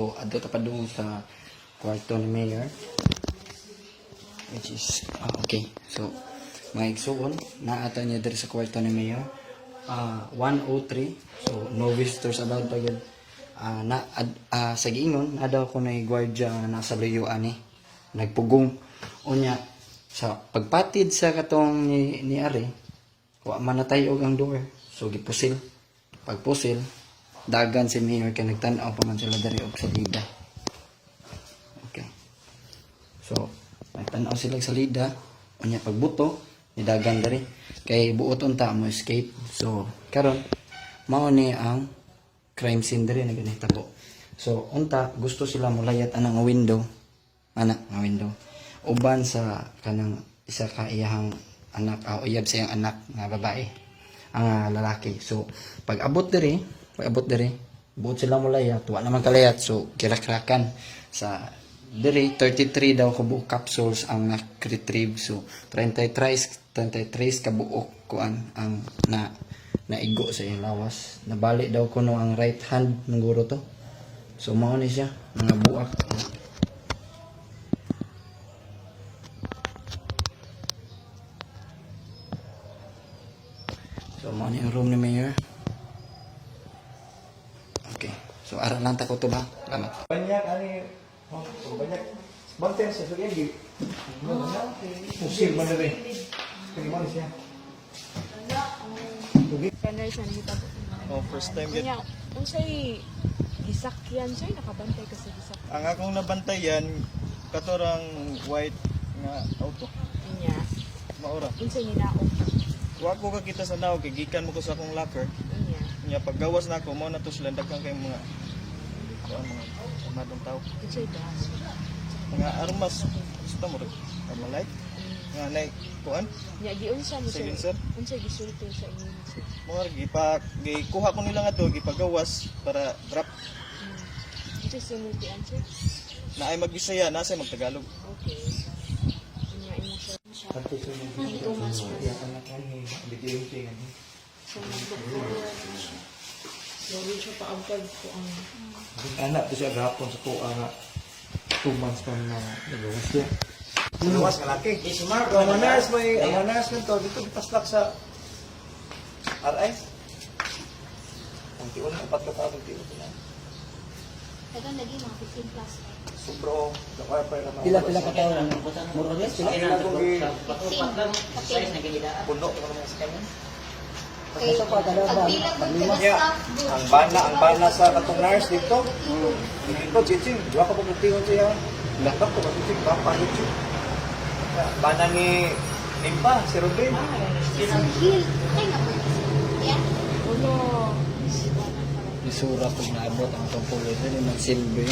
So adto ta padung sa kwarto ni Mayor. Which is okay. So mga igsuon, naa ta niya diri sa kwarto ni Mayor. 103. So no visitors allowed pa gyud. Na sa giingon na daw ko na gwardiya nga nasa layo ani nagpugong. Unya sa pagpatid sa katong ni Ari, wa man natay-og ang door, so gipusil. Pagpusil, dagan si Mayor kay nagtan-aw pa man sila diri og salida. Okay, so nagtan-aw sila og salida. Unya pagbuto, nidagan diri kay buot unta mo escape. So karon mao ni ang crime scene diri na ganitabo. So unta gusto sila mulayat anang window, ana nga window, uban sa kanang isa ka iyahang anak, uyab sa iyang anak nga babae, ang lalaki. So pag abot diri, buot sila mulayat, wa naman kalayat, so kirakrakan sa diri. 33 daw ka buok capsules ang na-retrieve. So 33 33 ka buok kuan ang na naigo sa iyang lawas. Nabali daw kuno ang right hand ng guro to. So mao ni siya mga buak. So mao ni ang room ni Mayor. Okay, so ara lang ta ko to ba. Salamat. Banyak ani, oh, banyak. Banten sa sugi gi. Pusil man diri. Kani man siya. Kanay siya nahitabo. Oh, first time gid. Unya, unsay gisakyan siya, nakabantay ka sa gisakyan? Ang akong nabantayan katorang white nga auto. Unya, Maura. unsay ninaog? Wa ko kakita sa naog kay gikan mo ko sa akong locker. Unya, Nya paggawas na ako mao na to sila daghan kay mga kuan, mga amadong tao. Unsay gas? Mga armas gusto mo rin. Armalite. Nga nay kuan Nya giunsa mo, sir? Silencer? Unsay gisulti sa inyo, sir? Mga gipa gikuha ko nila nga to gipagawas para drop. Unsay sinultian, sir? Na ay magbisaya na say magtagalog. Okay. Unya imo siya. 2 months pa. So, nag-look forward na siya. Lori siya paagkag ko ang Anak to siya gahapon sa tuwa nga 2 months pa na nagawas siya. Gawas nga laki. Ang mga nurse may ang mga nurse nito dito gipaslak sa RI. Ang tiun upat ka tao tiun na. Tagal lagi mga 15 plus. Sobro, kaya pa ra. Pila pila ka tawo ang mura Pila pila kong gi 15. Kapil. puno ko naman sa kanya. Kay, pagbilang mo ka Yeah. staff, good. Ang bana sa katong nurse dito. Dito chiching, duha ka pagtingon siya. Laptop ko chiching, papa chiching. Bana ni Nimpa, si Robin. Si Sir Hill. Okay nga po. Yeah. Ulo. Isura pag naabot ang itong pulis, dili magsilbi.